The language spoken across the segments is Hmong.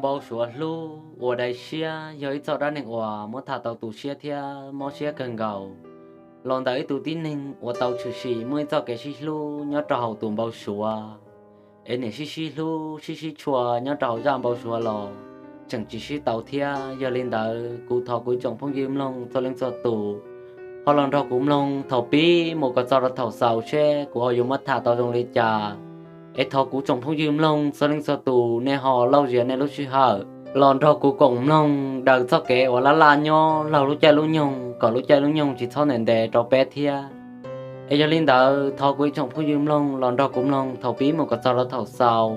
Npau suav hlub uas dai siab yog ib txoj dab neeg uas muab tham tau tu siab thiab mob siab kawg nkaus los ntawm ib tug tib neeg uas tau tshwm sim muaj ib txoj kev sib hlub nyob rau hauv tus npau suav, es niam sib sib hlub sib sib tshua nyob rau hauv zaj npau suav los tseem tsis sib tau thiab. Yog li ntawd kuv thov kuv ib tsoom phooj ywg mloog txhua leej txhua tus ho los nrog kuv mloog thaum pib mus kom txog rau thaum xaus seb kuv ho yuav muab tham tau zoo li cas. Es thov kuv tsoom phooj ywg mloog txhua leej txhua tus nej ho lauj zias nej lub sij hawm los nrog kuv koom mloog daws txoj kev uas laj laj nyob laug lub caij lub nyoog kom lub caij lub nyoog tsis txhob ntev ntev rau peb thiab. Es yog li ntawd thov kuv ib tsoom phooj ywg mloog los nrog kuv mloog thaum pib mus kom txog rau thaum xaus,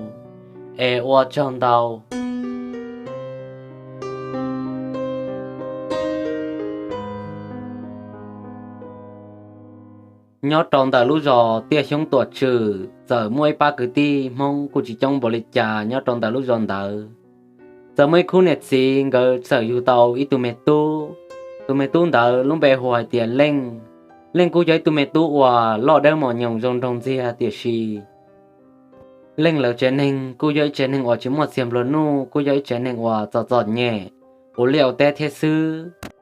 es ua tsaug ntau. Nyob rau ntawm lub zos Tiaj Xyoob Tuam Tswm txawm muaj ib pab kwv tij Hmoob kuj tsis coob npaum li cas nyob rau ntawm lub zos ntawd. Txawm muaj ib khub niam txiv nkawd txawm yug tau ib tug me tub. Tus me tub ntawd lub npe hu hais tias Leej. Leej kuj yog ib tug me tub uas loj dawb mos nyoos zoo nraug ntxiag tiam sis Leej lawv tsev neeg kuj yog ib tsev neeg uas tsis muaj txiag nplua nuj, kuj yog ib tsev neeg uas txom txom nyem, ua liaj ua teb thiab xwb.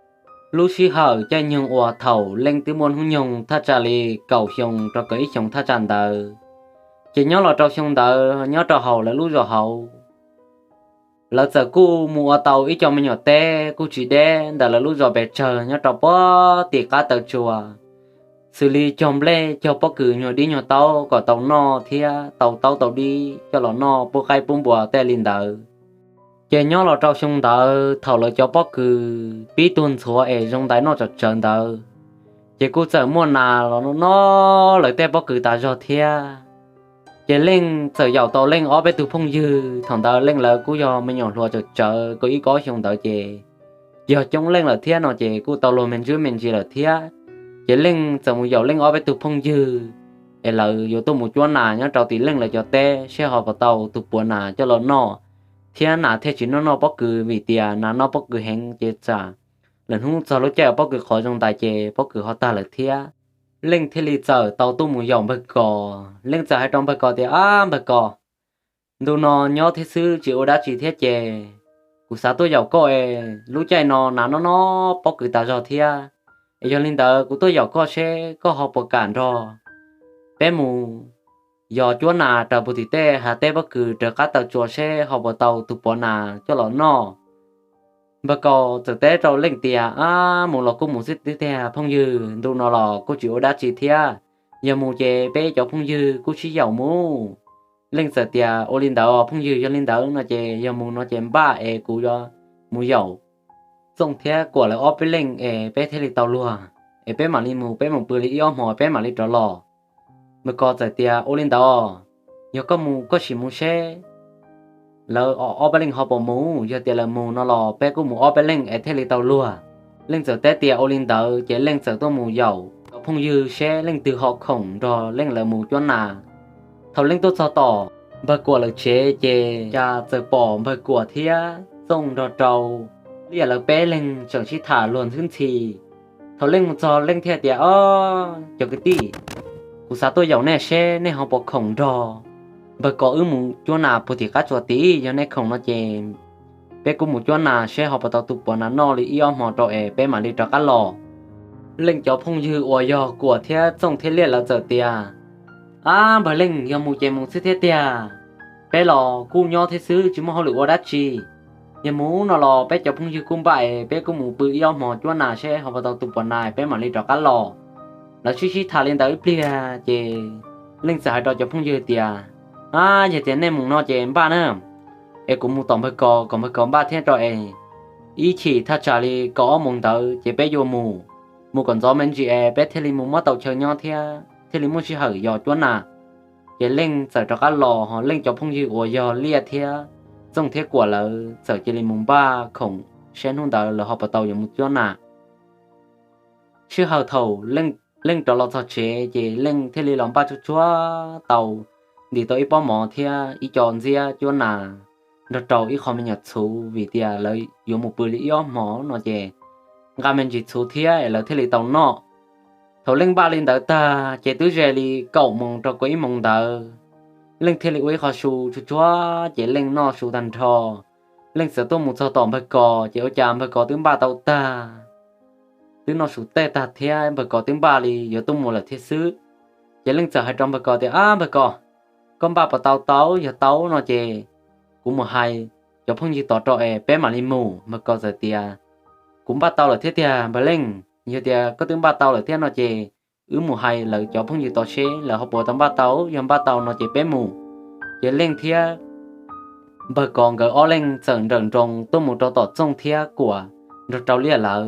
Lub sij hawm caij nyoog uas thaum Leej twb muaj hnub nyoog thaj tsam li kaum xyoo rau kaum ib xyoos thaj tsam ntawd, ces nyob los rau xyoo ntawd nyob rau hauv lawv lub zos hauv, lawv txawm kuj mus ua tau ib co me nyuam teb kuj tsis deb ntawm lawv lub zos pes tsawg nyob rau puag tim qab taw tsua, xws li cog nplej cog pob kws nyuag dib nyuag taub kom tau noj thiab tau taub tau dib coj los noj pub qaib pub npua tej li ntawd. Ces nyob los rau xyoo ntawd thaum lawv cov pob kws pib tuag ntxhuav es zoo ntais noj tsam tsawv ntawd, ces kuj txawm muaj nas los noj lawv tej pob kws tas zog thiab. Ces Leej txawm yaum tau Leej ob peb tug phooj ywg, thaum ntawd Leej lawv kuj yog me nyuam hluas tsawm tsawv kaum ib kaum ob xyoo ntawd ces yog coob leej lawm thiab no ces kuj tau luag me ntsuj me ntsis lawm thiab. Ces Leej txawm mus yaum Leej ob peb tug phooj ywg es lawv yuav tuaj mus cuab nas nyob rau tim Leej lawv cov teb seb ho puas tau tus puav nas coj los noj, thiab nas thiaj tsis noj noj pob kws vim tias nas noj pob kws heev ces tsam lwm hnub txog lub caij uas pob kws qhuav zoo ntais ces pob kws ho tag lawm thiab. Leej thiaj li txawm tau tuaj mus yaum npawg Kos. Leej txawm hais rau npawg Kos tias, Ab npawg Kos, ntu no nyob thiab xwb tsis ua dab tsi thiab ces kuv xav tuaj yaum koj es lub caij no nas noj noj pob kws tas zog thiab. Es yog li ntawd kuv tuaj yaum koj seb koj ho puas kam nrog peb mus yos cuab nas raws puag tim tej hav teb pob kws raws qab taw tsua seb ho puas tau tus puav nas coj los noj. Npawg Kos txawm teb rau Leej tias, Ab, mus los kuj mus xwb tiag phooj ywg, ntu no los kuj tsis ua dab tsi thiab. Yog mus ces peb cov phooj ywg kuj sib yaum mus. Leej txawm tias, Ua li ntawd os phooj ywg, yog li ntawd no ces yog mus no ces npaj es kuv yuav mus yaum Txooj thiab Kuam lawv ob peb leej es peb thiaj li tau luag, es peb mam li mus, peb mus pw li ib ob hmo peb mam li rov los. Npawg Kos txawm tias, Ua li ntawd, yog koj mus koj sim mus seb lawv ob peb leej ho puas mus, yog tias lawv mus no los peb kuj mus ob peb leej es thiaj li tau luag. Leej txawm teb tias, Ua li ntawd, ces Leej txawm tuaj mus yaum cov phooj ywg seb leej twg ho khoom nrog Leej lawv mus cuab nas. Thaum Leej tuaj txog tom npawg Kuam lawv tsev ces cas txawm pom npawg Kuam thiab Txooj nrog rau Liaj lawv peb leeg tseem sib tham luag ntxhwb ntxhi. Thaum Leej mus txog Leej thiaj tias, Ob cov kwv tij, kuv xav tuaj yaum nej seb nej ho puas khoom nrog npawg Kos wb mus cuab nas puag tim qab tsua tid. Yog nej khoom no ces peb kuj mus cuab nas seb ho puas tau tus puav nas noj li ib ob hmo rau es peb mam li rov qab los. Leej cov phooj ywg uas yog Kuam thiab Txooj thiab Liaj lawv txawm tias, Ab npawg Leej, yog mus ces mus xwb thiab tiag. Peb los kuj nyob thiab xwb tsis muaj hauj lwm ua dab tsi. Yog mus no los peb cov phooj ywg kuj npaj es peb kuj mus pw ib ob hmo cuab nas seb ho puas tau tus puav nas peb mam li rov qab los. Lawv sib sib tham li ntawd ib pliag ces Leej txawm hais rau cov phooj ywg tias, Ab, yog tias nej mus no ces npaj na, es kuv mus tom npawg Kos kom npawg Kos npaj thiab rau es ib chim thaj tsam li kaum ob moos ntawd ces peb yuav mus, mus kom ntxov me ntsis es peb thiaj li mus muab tau chaw nyob thiab thiaj li muaj sij hawm yos cuab nas. Ces Leej txawm rov qab los, ho Leej cov phooj ywg uas yog Liaj thiab Txooj thiab Kuam lawv txawm cia li mus npaj khoom seb hnub ntawd lawv ho puas tau yuav mus cuab nas. Sij hawm thaum Leej rov los txog tsev ces Leej thiaj li los npaj tsuag tsuag tau, ntim tau ib pob mov thiab ib co ntxiab cuab nas nrog rau ib qho me nyuam txhuv vim tias lawv yuav mus pw li ib ob hmo no ces nqa me ntsis txhuv thiab es lawv thiaj li tau noj. Thaum Leej npaj li ntawd tag ces twb ze li kaum moos rau kaum ib moos ntawd, Leej thiaj li ua ib qho su tsuag tsuag ces Leej noj su tag nrho. Leej txawm tuaj mus txog tom npawg Kos ces ua cas npawg Kos twb npaj tau tag, twb noj su tej tag thiab npawg Kos twb npaj li yuav tuaj mus lawm thiab xwb. Ces Leej txawm hais rau npawg Kos tias, Ab npawg Kos, koj npaj puas tau? Tau, yog tau no ces kuv mus hais cov phooj ywg tod rau es peb mam li mus. Npawg Kos txawm tias, Kuv npaj tau lawm thiab tiag npawg Leej. Yog tias koj twb npaj tau lawm thiab no ces wb mus hais lawv cov phooj ywg tod seb lawv ho puas tau npaj tau. Yog npaj tau no ces peb mus. Ces Leej thiab npawg Kos nkawd ob leeg txawm nrawm nroos tuaj mus rau tom Txooj thiab Kuam nrog rau Liaj lawv.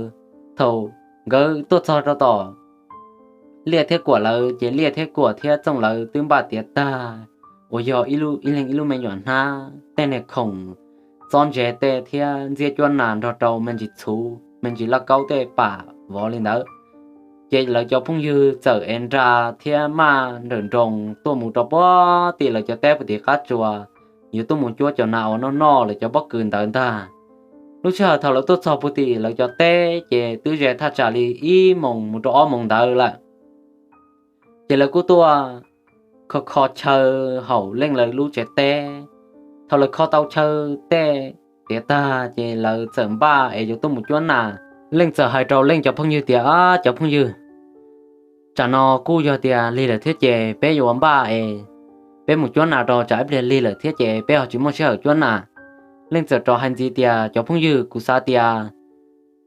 Thaum nkawd tuaj txog rau tom Liaj thiab Kuam lawv ces Liaj thiab Kuam thiab Txooj lawv twb npaj tiav tag, uas yog ib leeg ib lub me nyuam hnab, tej niag khoom txob ntsev tej thiab ntxiab cuab nas nrog rau me ntsis txhuv me ntsis laj kaub tej pam vov li ntawd. Ces lawv cov phooj ywg txawm ev nra thiab maj nrawm nroos tuaj mus rau puag tim lawv cov teb puag tim qab tsuas, yuav tuaj mus cuab cov nas uas noj noj lawv cov pob kws ntawd ntag. Lub sij hawm thaum lawv tuaj txog puag tim lawv cov teb ces twb ze thaj tsam li ib moos mus rau ob moos ntawd lawm. Ces lawv kuj tuaj kho kho chaw hauv Leej lawv lub tsev teb. Thaum lawv kho tau chaw tej tiav tag ces lawv txawm npaj es yuav tuaj mus cuab nas. Leej txawm hais rau Leej cov phooj ywg tias, Ab cov phooj ywg, tsam no kuj yog tias lig lawm thiab ces peb yuav npaj es peb mus cuab nas rau, tsam ib pliag lig lawm thiab ces peb ho tsis muaj sij hawm cuab nas. Leej txawm rov hais ntxiv tias, Cov phooj ywg, kuv xav tias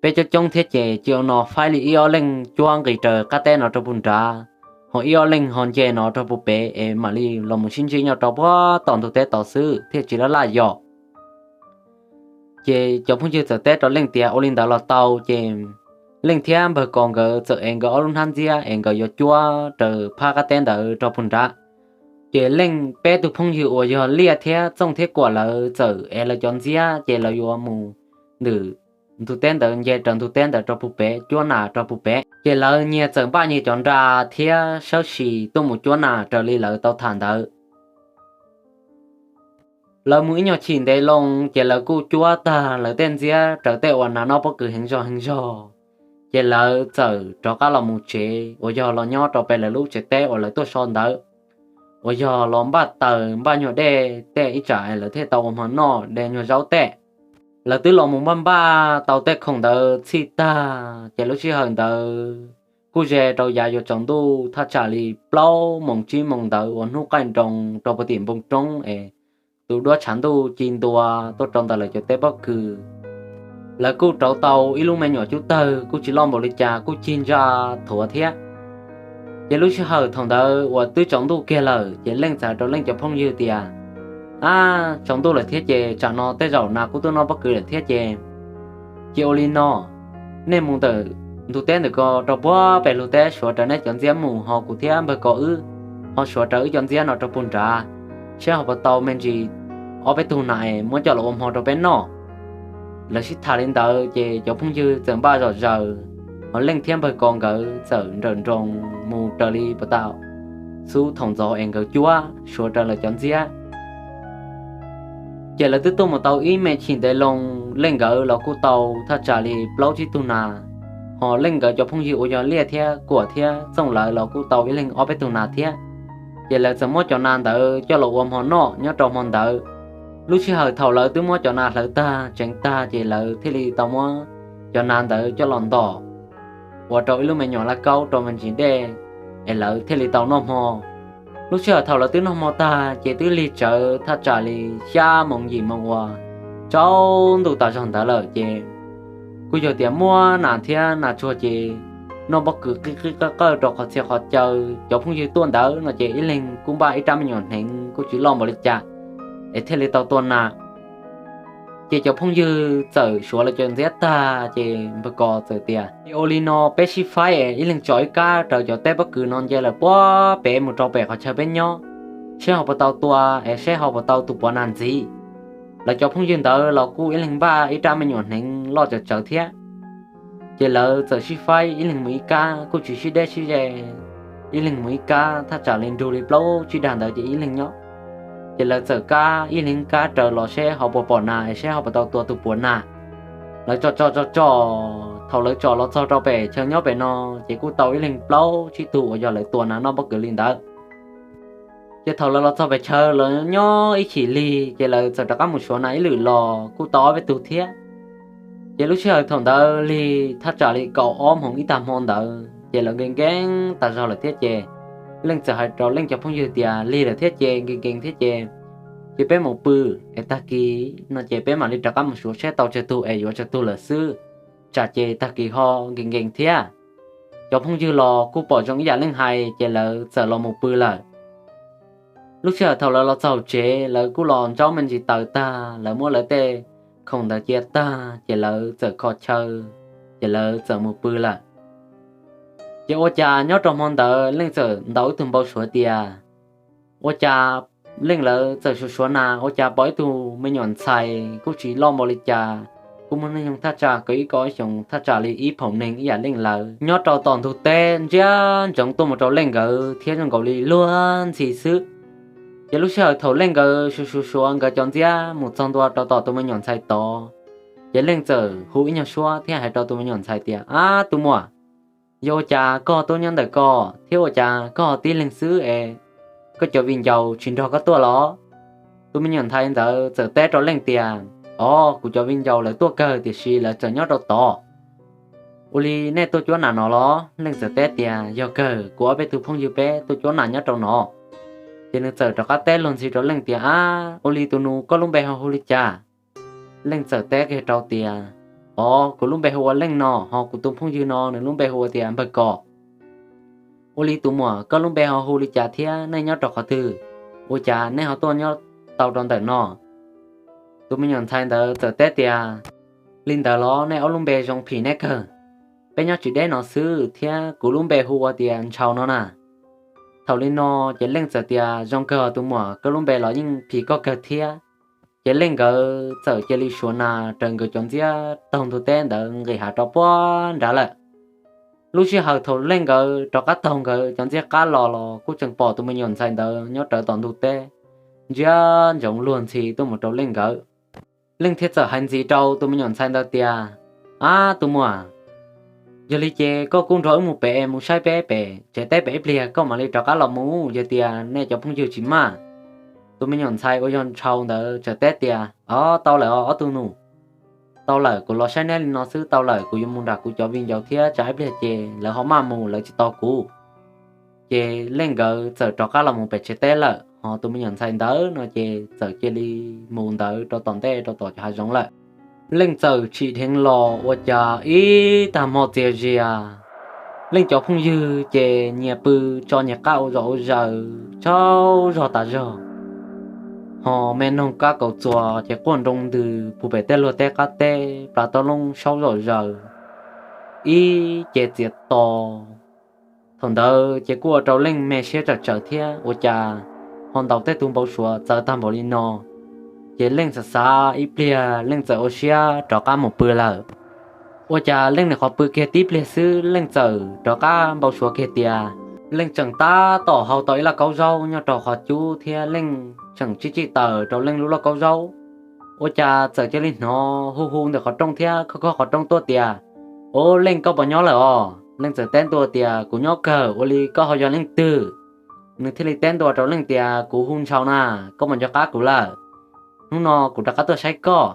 peb coob coob thiab ces cia ua no faib li ib ob leeg cuab nqis raws qab teb no rau puag nrad, ho ib ob leeg ho nce no rau puag pem es mam li los mus sib ntsib nyob rau puag tom ntug teb tod xwb thiaj tsis laj laj yom. Ces cov phooj ywg txawm teb rau Leej tias ua li ntawd los tau. Ces Leej thiab npawg Kos nkawd txawm ev nkawd ob lub hnab ntxiab es nkawd yuav cuab raws phab qab teb ntawd rau puag nrad. Ces Leej peb tug phooj ywg uas yog Liaj thiab Txooj thiab Kuam lawv txawm ev lawv cov ntxiab ces lawv yuav mus ntawm ntug teb ntawd, nce raws ntug teb ntawd rau puag pem, cuab nas rau puag pem. Ces lawv nyias txawm npaj nyias cov nra thiab sawb sis tuaj mus cuab nas raws li lawv tau tham ntawd. Lawv mus ib nyuag chim ntev loo ces lawv kuj cuab tag lawv tej ntxiab raws tej uas nas noj pob kws heev zog heev zog. Ces lawv txawm rov qab los mus tsev uas yog los nyob rau pem lawv lub tsev teb uas lawv tuaj so ntawd, uas yog los npaj taws npaj nyuag dej tej ib tsam lawv thiaj tau ua hmo noj dej nyuag zaub tej. Lawv twb los mus npaj npaj tau tej khoom ntawd txhij tag ces lub sij hawm ntawd kuj ze rau yav yuav tsaus ntuj thaj tsam li plaub moos tsib moos ntawd uas hnub qaij nroos rau puag tim npoo roob es tus duab tshav ntuj ci ntua tuaj rau ntawm lawv cov teb pob kws. Lawv kuj rauv tau ib lub me nyuam cub tawg kuj tsis loj npaum li cas, kuj cig ntsa thuav thiab. Ces lub sij hawm thaum ntawd uas twb tsaus ntuj kiag lawm ces Leej txawm hais rau Leej cov phooj ywg tias, Ab, tsaus ntuj lawm thiab ces tsam no tej zaum nas kuj tuaj noj pob kws lawm thiab ces cia ua li no, nej mus ntawm ntug teb ntawm ko rau puag pem lug teb suav raws nej cov ntxiab mus, ho kuv thiab npawg Kos wb ho suav raws wb cov ntxiab no rau puag nrad, seb ho puas tau me ntsis ob peb tug nas es muab coj los ua hmo rau peb noj. Lawv sib tham li ntawd ces cov phooj ywg txawm npaj zom zaws, ho Leej thiab npawg Kos nkawd txawm nrawm nroos mus raws li puag ta xub thaum ntxov es nkawd cuab suav raws lawv cov ntxiab. Ces lawv twb tuaj mus tau ib me chim ntev loo, Leej nkawd los kuj tau thaj tsam li plaub tsib tug nas, ho Leej nkawd cov phooj ywg uas yog Liaj thiab Kuam thiab Txooj lawv los kuj tau ib leeg ob peb tug nas thiab. Ces lawv txawm muab cov nas ntawd coj los ua hmo noj nyob rau hmo ntawd. Lub sij hawm thaum lawv twb muab cov nas hlawv tag tseev tag ces lawv thiaj li tau muab cov nas ntawd coj los ntom ua rau ib lub me nyuam laj kaub rau me ntsis dej es lawv thiaj li tau noj hmo. Lub sij hawm thaum lawv twb noj hmo tag ces twb lig tsawv thaj tsam li xya moos yim moos uas tsaus ntuj tas zog ntawd lawm ces kuj yog tias muaj nas thiab nas tsuag ces noj pob kws qig qig qawj qawj rau qhov txhia qhov chaw. Cov phooj ywg tuaj ntawd no ces ib leeg kuj npaj ib rab me nyuam hneev kuj tsis loj npaum li cas es thiaj li tau tua nas. Ces cov phooj ywg txawm suav lawv cov ntxiab tag ces npawg Kos txawm tias, Ua li no peb sib faib es ib leeg tso ib kab raws cov teb pob kws no nce lawm puag pem mus rau pem qhov chaw peb nyob, seb ho puas tau tua es seb ho puas tau tus puav nas ntxiv. Lawv cov phooj ywg ntawd los kuj ib leeg npaj ib rab me nyuam hneev loj tsawv tsawv thiab. Ces lawv txawm sib faib ib leeg mus ib kab, kuj tsis sib deb sib ze, ib leeg mus ib kab thaj tsam li nrug li plaub tsib dag ntawd ces ib leeg nyob. Ces lawv txawm kab ib leeg kab raws los seb ho puas pom nas es seb ho puas tau tua tus puav nas. Lawv tso tso tso tso, thaum lawv tsom los txog rau pem chaw nyob pem no ces kuj tau ib leeg plaub tsib tug uas yog lawv tua nas noj pob kws li ntawd. Ces thaum lawv los txog pem chaw lawv nyob ib chim lig ces lawv txawm rov qab mus suav nas ib lwm los kuj tau ob peb tug thiab. Ces lub sij hawm thaum ntawd lig thaj tsam li kaum ob moos ib tag hmo ntawd ces lawv nkees nkees tas zog lawm thiab ces Leej txawm hais rau Leej cov phooj ywg tias, lig lawm thiab ces nkees nkees thiab ces, ces peb mus pw es tag kis no ces peb mam li rov qab mus suav saib tau tsawg tug es yuav tsawg tug lawm xwb, tsam ces tag kis ho nkees nkees thiab. Cov phooj ywg los kuj pom zoo ib yam Leej hais ces lawv txawm los mus pw lawm. Lub sij hawm thaum lawv los txog tsev lawv kuj los ntsaub me ntsis taws tag, lawv muab lawv tej khoom ntawd cia tag ces lawv txawm kho chaw, ces lawv txawm mus pw lawm. Ces ua cas nyob rau hmo ntawd Leej txawm ntaus ib tug npau suav tias, ua cas Leej lawv txawm suav suav nas ua cas pom ib tug me nyuam ntxhais kuj tsis loj npaum li cas, kuj muaj hnub nyoog thaj tsam kaum ib kaum ob xyoos thaj tsam li ib phaum neeg ib yam Leej lawv nyob rau tom ntug teb ntsia ntsoov tuaj mus rau Leej nkawd thiab zoo nkaus li luag ntxhi xwb. Ces lub sij hawm thaum Leej nkawd suav suav suav nkawd cov ntxiab mus txog ntua rau tom tus me nyuam ntxhais tod, ces Leej txawm hu ib nyuag suab thiab hais rau tus me nyuam ntxhais tias, ab tus muam, yog ua cas koj tuaj nyob ntawm ko thiab ua cas koj tib leeg xwb es koj cov viv ncaus tsis nrog koj tuaj los? Tus me nyuam ntxhais ntawd txawm teb rau Leej tias, o, kuv cov viv ncaus lawv tuaj kawg tiam sis lawv txawm nyob rau tod. Ua li nej tuaj cuab nas no los? Leej txawm teb tias, yog kawg, kuv ob peb tug phooj ywg peb tuaj cuab nas nyob rau no. Ces nws txawm rov qab teb luag ntxhi rau Leej tias, ab ua li tus nus koj lub npe ho hu li cas? Leej txawm teb kiag rau tias, o, kuv lub npe hu ua Leej no, ho kuv tus phooj ywg no nws lub npe hu ua tias Npawg Kom. Ua li tus muam koj lub npe ho hu li cas thiab nej nyob rau qhov twg, ua cas nej ho tuaj nyob tau rau ntawm no? Tus me nyuam ntxhais ntawd txawm teb tias, li ntawd los nej ob lub npe zoo phim nej kawg, peb nyob tsis deb no xwb thiab kuv lub npe hu ua tias Ntshaus no na. Thaum li no ces Leej txawm tias, zoo kawg tus muam, koj lub npe los yeej phim koj kawg thiab. Ces Leej nkawd txawm cia li suav nas raws nkawd cov ntxiab taug ntug teb ntawd nqis hav rau puag nrad lawm. Lub sij hawm thaum Leej nkawd rov qab taug nkawd cov ntxiab qab los los kuj tseem pom tus me nyuam ntxhais ntawd nyob rawv tom ntug teb ntsia ntsoov luag ntxhi tuaj mus rau Leej nkawd. Leej thiaj txawm hais ntxiv rau tus me nyuam ntxhais ntawd tias, ab tus muam, yog li ces koj kuj nrog wb mus pem es mus saib peb pem tsev teb pem ib pliag koj mam li rov qab los mus, yog tias nej cov phooj ywg tsis maj. Tus me nyuam ntxhais uas yog Ntshaus ntawd txawm teb tias, o, tau lawm os ob tug nus, tau lawm, kuv los saib neb li no xwb tau lawm, kuv yuav mus nram kuv cov viv ncaus thiab tsam ib pliag ces lawv ho maj mus lawv tsis tau kuv. Ces Leej nkawd txawm rov qab los mus pem tsev teb lawm, ho tus me nyuam ntxhais ntawd no ces txawm cia li mus ntawd rau tom ntej rau tom cov hav zoov lawm. Leej txawm tsim dheev los ua cas ib tag hmo txias zias, Leej cov phooj ywg ces nyias pw tso nyias qab ua zom ua zaws tsaug zog tas zog, ho me noog kab kaus txuas ces quaj nroo ntws puag pem tej luag teb qab teb, plas tau loob saub zom zaws ib ce txias to. Thaum ntawd ces kuj ua rau Leej me siab tsawm tsawm thiab ua cas ho ntaus tej tug npau suav txawv tag npaum li no. Ces Leej xav xav ib pliag Leej txawm ua siab rov qab mus pw lawm. Ua cas Leej nim qhov pw kiag tib pliag xwb Leej txawm rov qab npau suav kiag tias Leej tseem tab tom hau tau ib laj kaub zaub nyob rau qhov cub thiab Leej tseem tsij tsij taws rau Leej lub laj kaub zaub. Ua cas txawm cia li hnov hu hu ntawm qhov rooj thiab khob khob qhov rooj tuaj tias, o, Leej, koj puas nyob lawm os? Leej txawm teb ntua tias, kuv nyob kawg, ua li koj ho yog leej twg? Nws thiaj li teb ntua rau Leej tias, kuv hu Ntshaus na, koj puas nco qab kuv lawm? Hnub no kuv rov qab tuaj saib koj.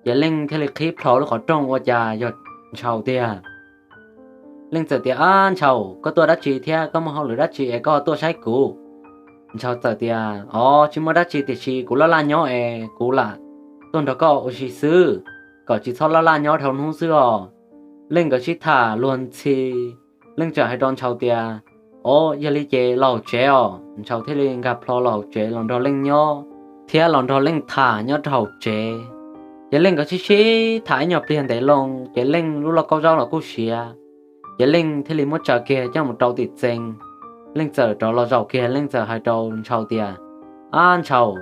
Ces Leej thiaj li qhib plho lub qhov rooj ua cas yog Ntshaus tiag. Leej txawm tias, ab Ntshaus, koj tuaj dab tsi thiab koj muaj hauj lwm dab tsi es koj tuaj saib kuv? Ntshaus txawm tias, o, tsis muaj dab tsi tiam sis kuv laj laj nyob es kuv lam tuaj nrog koj ua si xwb, kom tsis txhob laj laj nyob dhau hnub xwb os. Leej nkawd sib tham luag ntxhi, Leej txawm hais rau Ntshaus tias, o, yog li ces los hauv tsev os. Ntshaus thiaj li nkag plho los hauv tsev los nrog Leej nyob thiab los nrog Leej tham nyob rau hauv tsev. Ces Leej nkawd sib sib tham ib nyuag pliag ntev loo ces Leej lub laj kaub zaub los kuj siav. Ces Leej thiaj li muab tsaws kiag coj mus rau tim txee. Leej txawm rov los zaum kiag Leej txawm hais rau Ntshaus tias, ab Ntshaus,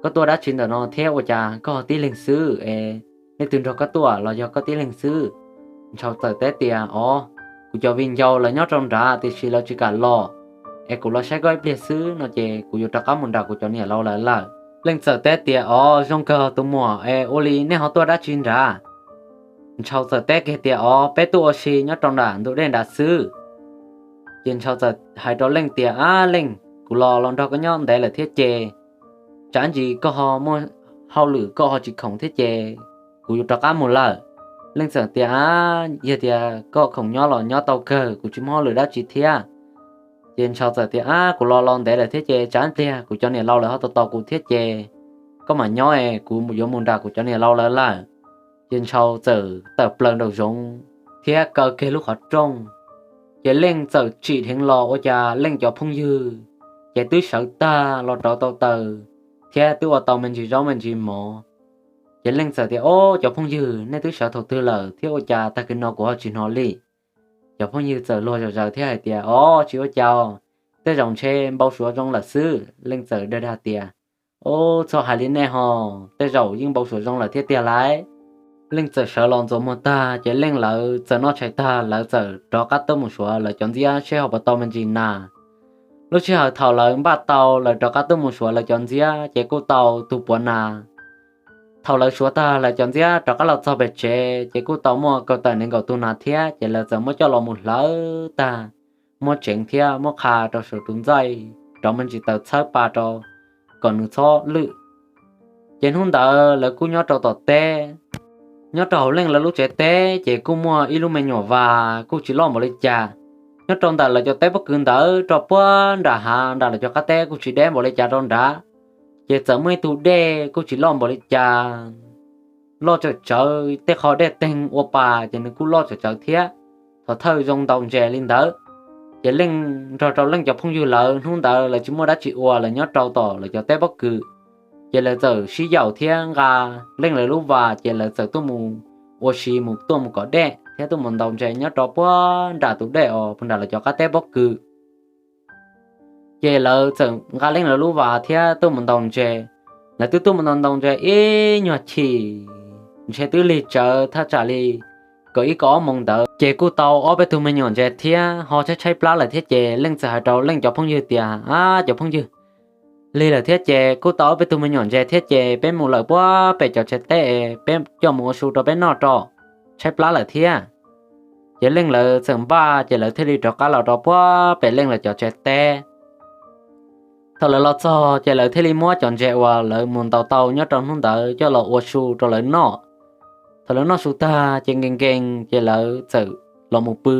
koj tuaj dab tsi ntawm no thiab ua cas koj tib leeg xwb es leej twg nrog koj tuaj los yog koj tib leeg xwb? Ntshaus txawm teb tias, o, kuv cov viv ncaus lawv nyob rau nrad tiam sis lawv tsis kam los, es kuv los saib koj ib pliag xwb no ces kuv yuav rov qab mus nram kuv cov niam laus lawv lawm. Leej txawm teb tias, o, zoo kawg tus muam es ua li nej ho tuaj dab tsi nrad? Ntshaus txawm teb kiag tias, o, peb tuaj ua si nyob rau nram ntug dej nrad xwb. Ces Ntshaus txawm hais rau Leej tias, ab Leej, kuv los los nrog koj nyob ntev lawm thiab ces tsam ntsis koj ho muaj hauj lwm koj ho tsis khoom thiab ces kuv yuav rov qab mus lawm. Leej txawm tias, Yog tias koj khoom nyob los nyob tau kawg, kuv tsis muaj hauj lwm dab tsi thiab. Ces Ntshaus txawm tias, Ab, kuv los los ntev lawm thiab ces tsam pliag kuv cov niam laus lawv ho tos tos kuv thiab ces koj mam nyob es kuv yuav mus nram kuv cov niam laus lawv lawm. Ces Ntshaus txawm tawm plaws nraum zoov thiab kaw kiag lub qhov rooj. Ces Leej txawm tsim dheev los ua cas Leej cov phooj ywg ces twb sawv tag los rauv tau taws thiab twb ua tau me ntsis zaub me ntsis mov. Ces Leej txawm tias, Ob, cov phooj ywg, nej twb sawv thaum twg lawm thiab ua cas tag kis no kuv ho tsis hnov li? Cov phooj ywg txawm luag zom zaws thiab hais tias, Ob, tsis ua cas, tej zaum ntshe npau suav zoo lawm xwb. Leej txawm dag dag tias, Ob, txhob hais li nej ho, tej zaum yeej npau suav zoo lawm thiab tiag lauj. Leej txawm sawv los ntxuav muag tag ces Leej lawv txawm noj tshais tag lawv txawm rov qab tuaj mus suav lawv cov ntxiab seb ho puas tau me ntsis nas. Lub sij hawm thaum lawv npaj tau lawv rov qab tuaj mus suav lawv cov ntxiab ces kuj tau tus puav nas. Thaum lawv suav tag lawv cov ntxiab rov qab los txog pem tsev ces kuj tau muaj kaum tawm nees nkaum tus nas thiab ces lawv txawm muab coj los mus hlawv tag, muab tsev thiab muab qha rau saum tus ntxaij rau me ntsis taws txhawb pa rau kom nws txhob lwj. Ces hnub ntawd lawv kuj nyob rau tom teb, nyob rau hauv Leej lawv lub tsev teb ces kuj muaj ib lub me nyuam vas kuj tsis loj npaum li cas. Nyob rau ntawm lawv cov teb pob kws ntawd rau puag nram hav nram lawv cov qab teb kuj tsis deb npaum li cas rau nrad. Ces txawm muaj ib tug dej kuj tsis loj npaum li cas, loj tsawm tsawv, tej qho dej teeg ua pas ces nws kuj loj tsawm tsawv thiab. Thaum thawj zoo ntaus ntses li ntawd. Ces Leej nrog rau Leej cov phooj ywg lawv hnub ntawd lawv tsis muaj dab tsi ua, lawv nyob rau tom lawv cov teb pob kws. Ces lawv txawm sib yaum thiab nqa Leej lawv lub vas ces lawv txawm tuaj mus ua si mus tuaj mus kom dej thiab tuaj mus ntaus ntses nyob rau puag nram tus dej uas puag nram lawv cov qab teb pob kws. Ces lawv txawm nqa Leej lawv lub vas thiab tuaj mus ntaus ntses. Lawv twb tuaj mus ntaus ntaus ntses ib nyuag chim, ntshe twb lig tsawv thaj tsam li kaum ib kaum ob moos ntawd ces kuj tau ob peb tug me nyuam ntses thiab ho tshaib tshaib plab lawm thiab ces Leej txawm hais rau Leej cov phooj ywg tias, Ab, cov phooj ywg, lig lawm thiab ces kuj tau ob peb tug me nyuam ntses thiab ces peb mus lawm puag pem cov tsev teb es peb coj mus ua su rau peb noj tso, tshaib plab lawm thiab. Ces Leej lawv txawm npaj ces lawv thiaj li rov qab los rau puag pem Leej lawv cov tsev teb. Thaum lawv los txog ces lawv thiaj li muab cov ntses uas lawv mus ntaus tau nyob rau hnub ntawd coj los ua su rau lawv noj. Thaum lawv noj su tag ces nkees nkees ces lawv txawm los mus pw.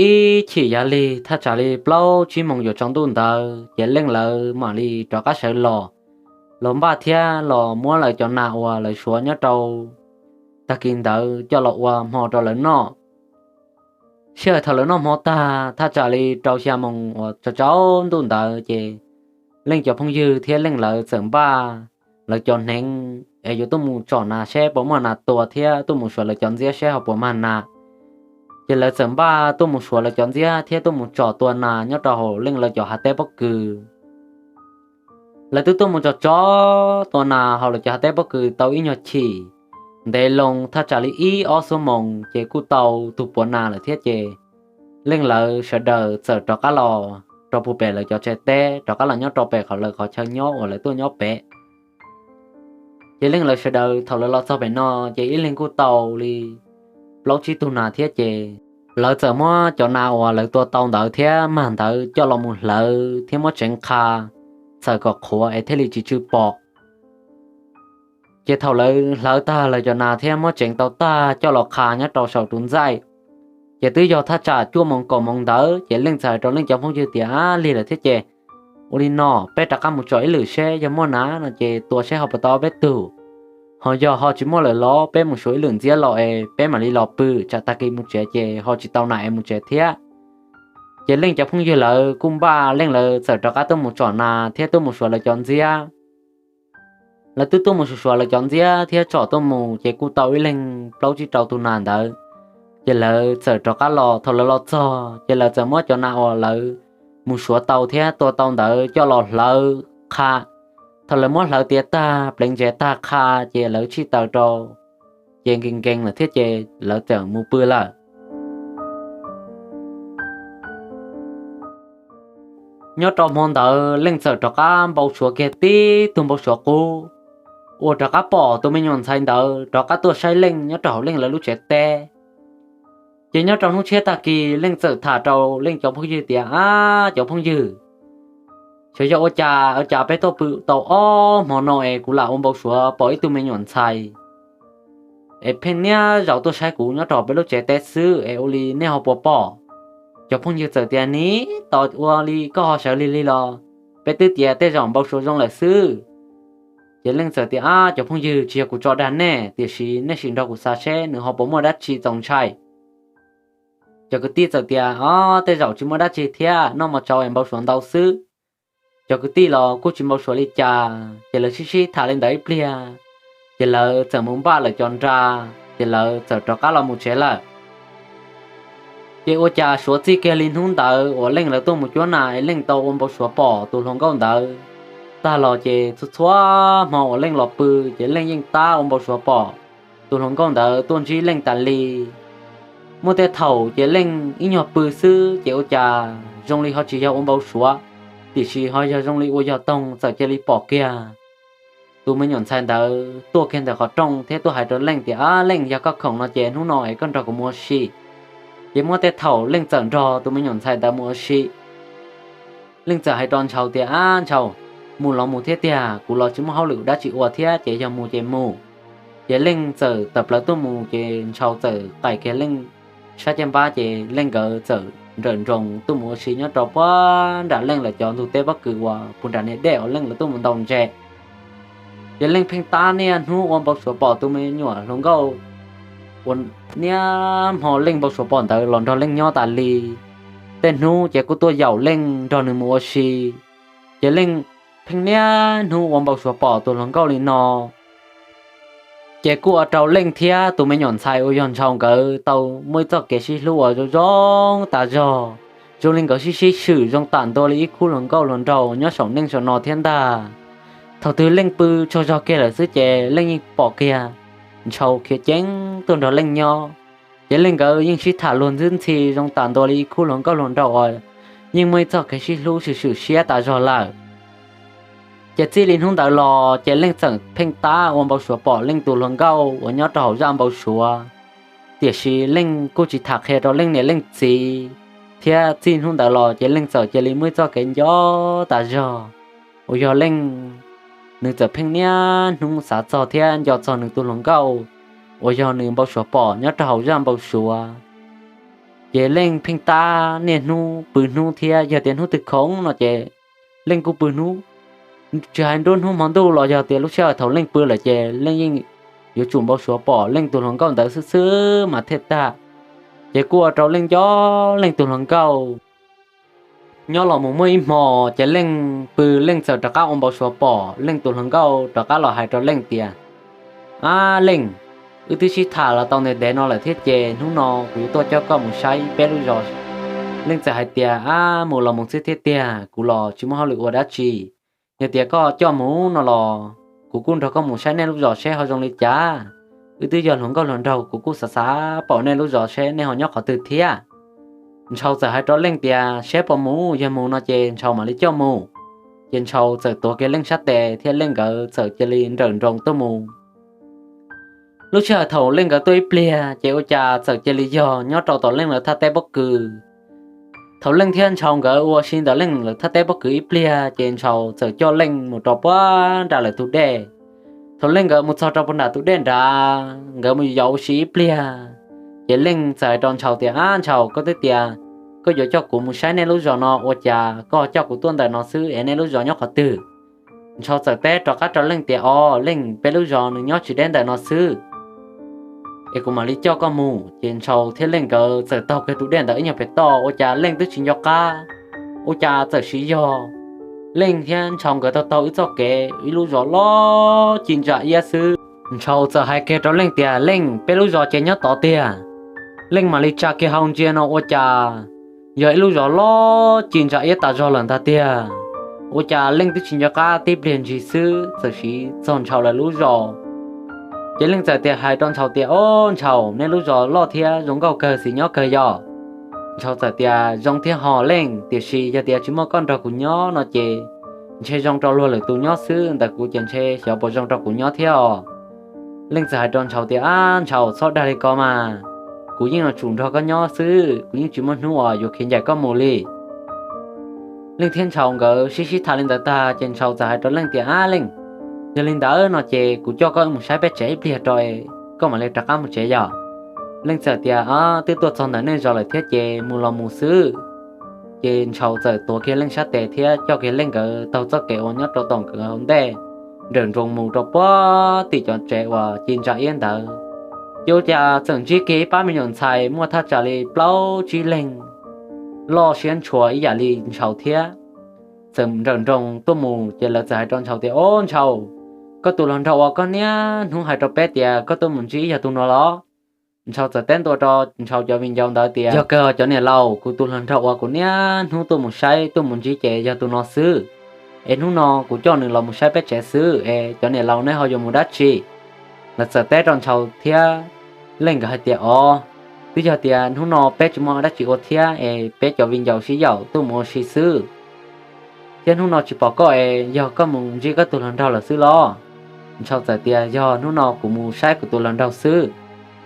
Ib chim yav lig thaj tsam li plaub tsib moos yuav tsaus ntuj ntawd ces Leej lawv mam li rov qab sawv los, los npaj thiab los muab lawv cov nas uas lawv suav nyob rau tag kis ntawd coj los ua hmo rau lawv noj. Sij hawm thaum lawv noj hmo tag thaj tsam li rau xya moos uas tsaus tsaus ntuj ntawd ces Leej cov phooj ywg thiab Leej lawv txawm npaj lawv cov hneev es yuav tuaj mus tsom nas seb puas muaj nas tua thiab tuaj mus suav lawv cov ntxiab seb ho puas mag nas. Ces lawv txawm npaj tuaj mus suav lawv cov ntxiab thiab tuaj mus tsom tua nas nyob rau hauv Leej lawv cov hav teb pob kws. Lawv twb tuaj mus tsom tsom tua nas hauv lawv cov hav teb pob kws tau ib nyuag chim, ntev loo thaj tsam li ib ob xuab moos ces kuj tau tus puav nas lawm thiab ces Leej lawv sawv daws txawm rov qab los rau puag pem lawv cov tsev teb, rov qab los nyob rau pem qhov lawv qhov chaw nyob uas lawv tuaj nyob pem. Ces Leej lawv sawv daws thaum lawv los txog pem no ces ib leeg kuj tau li plaub tsib tug nas thiab ces lawv txawm muab cov nas uas lawv tua tau ntawd thiab mag ntawd coj los mus hlawv thiab muab tseev qha txhawm kom qhuav es thiaj li tsis tsw pom. Ces thaum lawv hlawv tag lawv cov nas thiab muab tseev tau tag coj los qha nyob rau saum tus ntxaij, ces twb yog thaj tsam cuaj moos kaum moos ntawd ces Leej txawm hais rau Leej cov phooj ywg tias, Ab, lig lawm thiab ces ua li no, peb rov qab mus tsom ib lwm seb yog muaj nas no ces tua seb ho puas tau ob peb tug. Ho yog ho tsis muaj lawm los peb mus suav ib lwm ntxiab los es peb mam li los pw, tsam tag kis mus tsev ces ho tsis tau nas es mus tsev thiab. Ces Leej cov phooj ywg lawv kuj npaj, Leej lawv txawm rov qab tuaj mus tsom nas thiab tuaj mus suav lawv cov ntxiab. Lawv twb tuaj mus suav suav lawv cov ntxiab thiab tsom tuaj mus ces kuj tau ib leeg plaub tsib rau tus nas ntawd. Ces lawv txawm rov qab los, thaum lawv los txog ces lawv txawm muab cov nas uas lawv mus suav tau thiab tua tau ntawd coj los hlawv qha. Thaum lawv muab hlawv tiav tag pleev ntses tag qha ces lawv tshij taws rau, ces nkees nkees lawm thiab ces lawv txawm mus pw lawm. Nyob rau hmo ntawd Leej txawm rov qab npau suav kiag tib tug npau suav qub uas rov qab pom tus me nyuam ntxhais ntawd rov qab tuaj saib Leej nyob rau hauv Leej lawv lub tsev teb. Ces nyob rau hnub tshiab tag kis Leej txawm tham rau Leej cov phooj ywg tias, Ab, cov phooj ywg, xyov yog ua cas ua cas peb tuaj pw tau ob hmo no es kuv lam ua npau suav pom ib tug me nyuam ntxhais es pheej niaj zaus tuaj saib kuv nyob rau peb lub tsev teb xwb es ua li nej ho puas pom? Cov phooj ywg txawm tias, Niam, tos ua li koj ho sawv lig li los, peb twb tias tej zaum npau suav zoo lawm xwb. Ces Leej txawm tias, Ab, cov phooj ywg, tsis yog kuv tso dag nej, tiam sis nej sim nrog kuv xav seb nws ho puas muaj dab tsi txaus ntshai. Cov kwv tij txawm tias, Ob, tej zaum tsis muaj dab tsi thiab, noj mov tsau es npau suav ntau xwb. Cov kwv tij los kuj tsis npau suav li cas, ces lawv sib sib tham li ntawd ib pliag, ces lawv txawm mus npaj lawv cov nra, ces lawv txawm rov qab los mus tsev lawm. Ces ua cas suav txij kiag li hnub ntawd uas Leej lawv tuaj mus cuab nas es Leej tau ua npau suav pom tus hluas nkauj ntawd tag los, ces txhua txhua hmo uas Leej los pw, ces Leej yeej tab ua npau suav pom tus hluas nkauj ntawd tuaj ntsib Leej tas li. Muaj tej thaum ces Leej ib nyuag pw xwb ces ua cas zoo li ho tsis yog ua npau suav, tiam sis ho yog zoo li ua yog toog txawm cia li pom kiag tus me nyuam ntxhais ntawd tuaj kiag ntawm qhov rooj thiab tuaj hais rau Leej tias, Ab, Leej, yog koj khoom no ces hnub no es koj nrog kuv mus ua si. Ces muaj tej thaum Leej txawm nrog tus me nyuam ntxhais ntawd mus ua si. Leej txawm hais rau Ntshaus tias, Ab, Ntshaus, mus los mus thiab tiag, kuv los tsis muaj hauj lwm dab tsi ua thiab, ces yog mus ces mus. Ces Leej txawm tawm plaws tuaj mus, ces Ntshaus txawm qaim kiag Leej sab caj npab, ces Leej nkawd txawm nrawm nroos tuaj mus ua si nyob rau puag nram Leej lawv cov ntug teb pob kws uas puag nram niag dej uas Leej lawv tuaj mus ntaus ntses. Ces Leej pheej tab niaj hnub ua npau suav pom tus me nyuam hluas nkauj uas niaj hmo Leej npau suav pom ntawd los nrog Leej nyob tas li. Tej hnub ces kuj tuaj yaum Leej nrog nws mus ua si. Ces Leej pheej niaj hnub ua npau suav pom tus hluas nkauj li no. Ces kuj ua rau Leej thiab tus me nyuam ntxhais uas yog Ntshaus nkawd tau muaj ib txoj kev sib hlub uas zoo zoo tas zog, zoo li nkawd sib sib swm zoo tam ntua li ib khub hluas nkauj hluas nraug nyob saum neej saum no thiab ntag. Thaum twg Leej pw tsaug zog kiag lawm xwb ces Leej yeej pom kiag Ntshaus khiav ceev tuaj nrog Leej nyob. Ces Leej nkawd yeej sib tham luag ntxwb ntxhi zoo tam ntua li ib khub hluas nkauj hluas nraug uas yeej muaj ib txoj kev sib hlub swm swm siab tas zog lawm. Ces txij li hnub ntawd los ces Leej txawm pheej tab ua npau suav pom Leej tus hluas nkauj uas nyob rau hauv zaj npau suav. Tiam sis Leej kuj tsis tham qhia rau Leej niam Leej txiv, thiab txij hnub ntawd los ces Leej txawm cia li muaj ib txoj kev nco tas zog uas yog Leej, nws txawm pheej niaj hnub xav txog thiab nco txog nws tus hluas nkauj uas yog nws npau suav pom nyob rau hauv zaj npau suav. Ces Leej pheej tab niaj hnub pw hnub thiab yog tias hnub twg khoom no ces Leej kuj pw hnub, tsis hais nruab hnub hmo ntuj los yog tias lub sij hawm thaum Leej pw lawm ces Leej yeej yuav tsum npau suav pom Leej tus hluas nkauj ntawd xwb xwb mas thiaj tag. Ces kuj ua rau Leej nco Leej tus hluas nkauj. Nyob los mus muaj ib hmo ces Leej pw Leej txawm rov qab ua npau suav pom Leej tus hluas nkauj rov qab los hais rau Leej tias, Ab Leej, wb twb sib tham los tau ntev ntev no lawm thiab ces hnub no kuv yuav tuaj coj koj mus saib peb lub zos. Leej txawm hais tias, Ab, mus los mus xwb thiab tiag, kuv los tsis muaj hauj lwm ua dab tsi. Yog tias koj coj mus no los kuv kuj nrog koj mus saib nej lub zos seb ho zoo li cas. Wb twb yog hluas nkauj hluas nraug, kuv kuj xav xav pom nej lub zos seb nej ho nyob qhov twg thiab. Ntshaus txawm hais rau Leej tias, Saib puas mus, yog mus no ces Ntshaus mam li coj mus. Ces Ntshaus txawm tuav kiag Leej sab tes thiab Leej nkawd txawm cia li nrawm nroos tuaj mus. Lub sij hawm thaum Leej nkawd tuaj ib pliag ces ua cas txawm cia li yog nyob rau tom Leej lawv thaj teb pob kws. Thaum Leej thiab Ntshaus nkawd ua si ntawm Leej lawv thaj teb pob kws ib pliag ces Ntshaus txawm coj Leej mus rau puag nram lawv tus dej. Thaum Leej nkawd mus txog rau puag nram tus dej nrad, nkawd mus yos ua si ib pliag, ces Leej txawm hais rau Ntshaus tias, Ab Ntshaus, koj twb tias koj yuav coj kuv mus saib nej lub zos no, ua cas koj coj kuv tuaj ntawm no xwb es nej lub zos nyob qhov twg? Ntshaus txawm teb rov qab rau Leej tias, Os Leej, peb lub zos nws nyob tsis deb ntawm no xwb, es kuv mam li coj koj mus. Ces Ntshaus thiab Leej nkawd txawm taug kiag tus dej ntawd ib nyuag pem toj, ua cas Leej twb tsis nco qab, ua cas txawm siv yog Leej thiab Ntshaus nkawd taug taug ib txoj kev ib lub zos loj ci ntsa iab xwb. Ntshaus txawm hais kiag rau Leej tias, Leej, peb lub zos ces nyob tod tiag. Leej mam li tsa kiag hau ntsia no ua cas yog ib lub zos loj ci ntsa iab tas zog lawm ntag tiag. Ua cas Leej twb tsis nco qab, tib pliag ntshis xwb txawm siv txog Ntshaus lawv lub zos. Ces Leej txawm tias hais rau Ntshaus tias, Ob Ntshaus, nej lub zos loj thiab zoo nkauj kawg, xis nyob kawg yog? Ntshaus txawm tias, Zoo thiab ho Leej, tiam sis yog tias tsis muaj koj nrog kuv nyob no ces ntshe zoo rau luag lwm tus nyob xwb, ntawm kuv ces ntshe xyov puas zoo rau kuv nyob thiab os. Leej txawm hais rau Ntshaus tias, Ab Ntshaus, txhob dag li ko mas. kuv yeej yuav tsum nrog koj nyob xwb, kuv yeej tsis muaj hnub uas yuav khiav ncaim koj mus li. Leej thiab Ntshaus nkawd sib sib tham li ntawd tag ces Ntshaus txawm hais rau Leej tias, Ab Leej, yog li ntawd no ces kuv coj koj mus saib peb tsev ib pliag rau koj mam li rov qab mus tsev yom. Leej txawm tias, Twb tuaj txog ntawm nej zos lawm thiab ces mus los mus xwb. Ces Ntshaus txawm tuav kiag Leej sab tes thiab coj kiag Leej nkawd taug txoj kev uas nyob rau tom nkawd hauv ntej nrawm nroos mus rau puag tim cov tsev uas ci ntsa iab ntawd. Ces ua cas txawm ntsib kiag ib pab me nyuam ntxhais muaj thaj tsam li plaub tsib leeg, loj siab ntshua ib yam li Ntshaus thiab. Txawm nrawm nroos tuaj mus ces lawv txawm hais rau Ntshaus tias, Ob Ntshaus, koj tus hluas nraug uas koj niaj hnub hais rau peb tias koj tuaj mus ntsib yog tus no los? Ntshaus txawm teb ntua rau Ntshaus cov viv ncaus ntawd tias, Yog kawg cov niam laus, kuv tus hluas nraug uas kuv niaj hnub tuaj mus saib tuaj mus ntsib ces yog tus no xwb. Es hnub no kuv coj nws los mus saib peb tsev xwb es cov niam laus nej ho yuav mus dab tsi? Lawv txawm teb rau Ntshaus thiab Leej nkawd hais tias, Ob, twb yog tias hnub no peb tsis muaj dab tsi ua thiab es peb cov viv ncaus sib yaum tuaj mus ua si xwb, thiab hnub no tsis pom koj es yog koj mus ntsib koj tus hluas nraug lawm xwb los? Ntshaus txawm tias, Yog, hnub no kuv mus saib kuv tus hluas nraug xwb.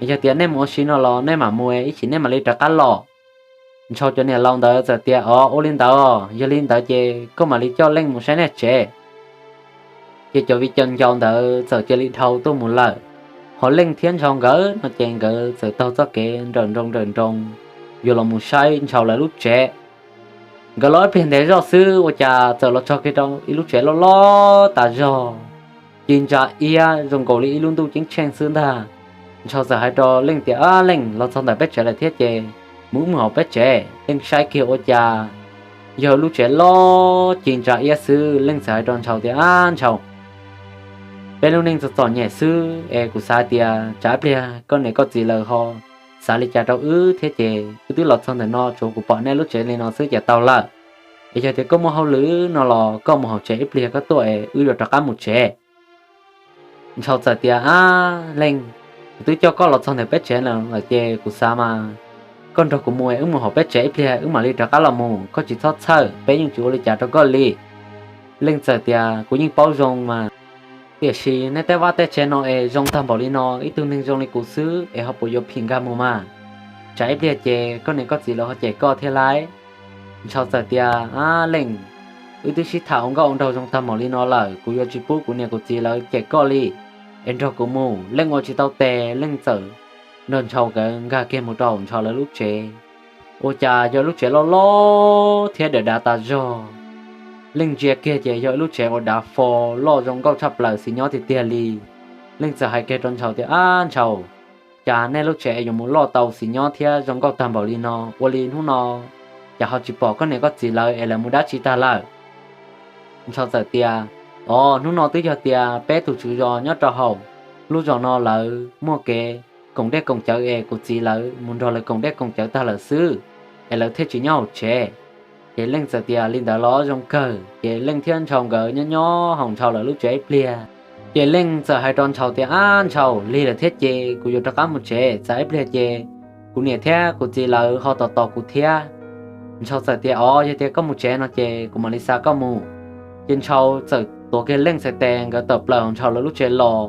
Yog tias nej mus ua si no los nej mam mus, ib chim nej mam li rov qab los. Ntshaus cov niam laus ntawd txawm tias, Ob, ua li ntawd, yog li ntawd ces koj mam li coj Leej mus saib nej tsev. Ces cov viv ncaus ntawd txawm cia li dhau tuaj mus lawm. Ho Leej thiab Ntshaus nkawd no ces nkawd txawm taug txoj kev nrawm nroos nrawm nroos yuav los mus saib Ntshaus lawv lub tsev. Nkawd los ib pliag ntev zoj xwb ua cas txawm los txog kiag rau ib lub tsev loj loj tas zog, ci ntsa iab zoo nkaus li ib lub ntuj ceeb tsheej xwb ntag. Ntshaus txawm hais rau Leej tias, Ab Leej, los txog ntawm peb tsev lawm thiab ces mus wb mus hauv peb tsev. Leej saib kiag ua cas yog lub tsev loj ci ntsa iab xwb. Leej txawm hais rau Ntshaus tias, Ab Ntshaus, peb lub neej txom txom nyem xwb es kuv xav tias tsam ib pliag koj niam koj txiv lawv ho xav li cas rau wb thiab ces wb twb los txog ntawm no tsuav kuv pom nej lub tsev li no xwb ces tau lawm. Es yog tias koj muaj hauj lwm no los koj mus hauv tsev ib pliag koj tuaj es wb yuav rov qab mus tsev. Ntshaus txawm tias, Ab Leej, kuv twb coj koj los txog ntawm peb tsev lawm ces kuv xav mas koj nrog kuv mus es wb mus hauv peb tsev ib pliag wb mam li rov qab los mus, koj tsis txhob txhawj, peb yeej tsis ua li cas rau koj li. Leej txawm tias, Kuv yeej paub zoo mas, tiam sis nej tej vaj tej tsev no es zoo tag npaum li no, ib tug neeg zoo li kuv xwb es ho puas yuav phim nkag mus mas? Tsam ib pliag ces koj niam koj txiv lawv ho cem koj thiab lauj. Ntshaus txawm tias, Ab Leej, wb twb sib tham ua nkauj ua nraug zoo tag npaum li no lawm, kuv yuav tsis pub kuv niam kuv txiv lawv cem koj li, es nrog kuv mus. Leej ua tsis tau tes, Leej txawm nrog Ntshaus nkawd nkag kiag mus rau hauv Ntshaus lawv lub tsev. Ua cas yog lub tsev loj loj thiab dav dav tas zog. Leej ntsia kiag ces yog ib lub tsev uas dav fo loj zoo nkauj tshaj plaws xis nyob tiag tiag li. Leej txawm hais kiag rau Ntshaus tias, Ab Ntshaus, cas nej lub tsev yuav mus loj tau xis nyob thiab zoo nkauj tag npaum li no, ua li hnub no cas ho tsis pom koj niam koj txiv lawv es lawv mus dab tsi tag lawm? Ntshaus txawm tias, Os, hnub no twb yog tias peb tus tswv zos nyob rau hauv lub zos no lawv muaj kev koom dej koom cawv es kuv txiv lawv mus nrog lawv koom dej koom cawv tag lawm xwb, es lawv thiaj tsis nyob hauv tsev. Ces Leej txawm tias, Li ntawd los zoo kawg. Ces Leej thiab Ntshaus nkawd nyob nyob hauv Ntshaus lawv lub tsev ib pliag. Ces Leej txawm hais rau Ntshaus tias, Ab Ntshaus, lig lawm thiab ces kuv yuav rov qab mus tsev, tsam ib pliag ces kuv niam thiab kuv txiv lawv ho tos tos kuv thiab. Ntshaus txawm tias, Os, yog tias koj mus tsev no ces kuv mam li xa koj mus. Ces Ntshaus txawm tuav kiag Leej txhais tes nkawd tawm plaws hauv Ntshaus lawv lub tsev los.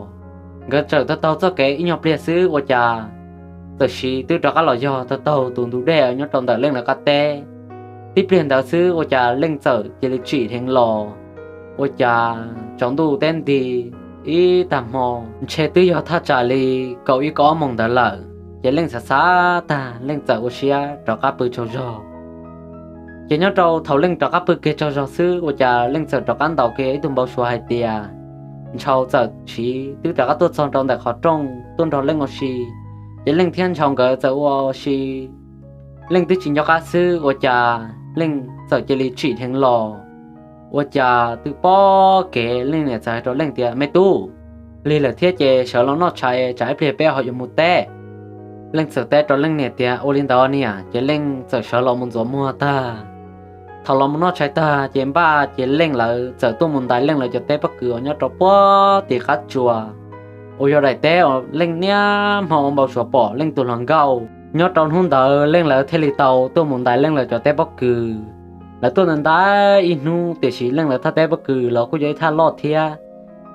Nkawd txawm taug taug txoj kev ib nyuag pliag xwb ua cas txawm sis twb rov qab los yog taug taug tus ntug dej nyob rau ntawm Leej lawv qab teb. Tib pliag ntawd xwb ua cas Leej txawm cia li tsim dheev los. Ua cas tsaus ntuj teb nti ib tag hmo, ntshe twb yog thaj tsam li kaum ib kaum ob moos ntawd lawm, ces Leej xav xav tag Leej txawm ua siab rov qab pw tsaug zog. Ces nyob rau thaum Leej rov qab pw kiag tsaug zog xwb ua cas Leej txawm rov qab ntaus kiag ib tug npau suav hais tias Ntshaus txawm sis twb rov qab tuaj txog rau ntawm qhov rooj tuaj nrog Leej ua si. Ces Leej thiab Ntshaus nkawd txawm ua si, Leej twb tsis nco qab xwb ua cas Leej txawm cia li tsim dheev los. Ua cas twb pob kev Leej niam txawm hais rau Leej tias, Me tub, lig lawm thiab ces sawv los noj tshais, tsam ib pliag peb ho yuav mus teb. Leej txawm teb rau Leej niam tias, Ua li ntawd niam. Ces Leej txawm sawv los mus ntxuav muag tag. Thaum los mus noj tshais tag ces npaj ces Leej lawv txawm tuaj mus ntais Leej lawv cov teb pob kws uas nyob rau puag tim qab tsuas, uas yog daim teb uas Leej niaj hmo ua npau suav pom Leej tus hluas nkauj. Nyob rau hnub ntawd Leej lawv thiaj li tau tuaj mus ntais Leej lawv cov teb pob kws. Lawv tuaj ntais ntais ib hnub tiam sis Leej lawv thaj teb pob kws los kuj yog ib thaj loj thiab.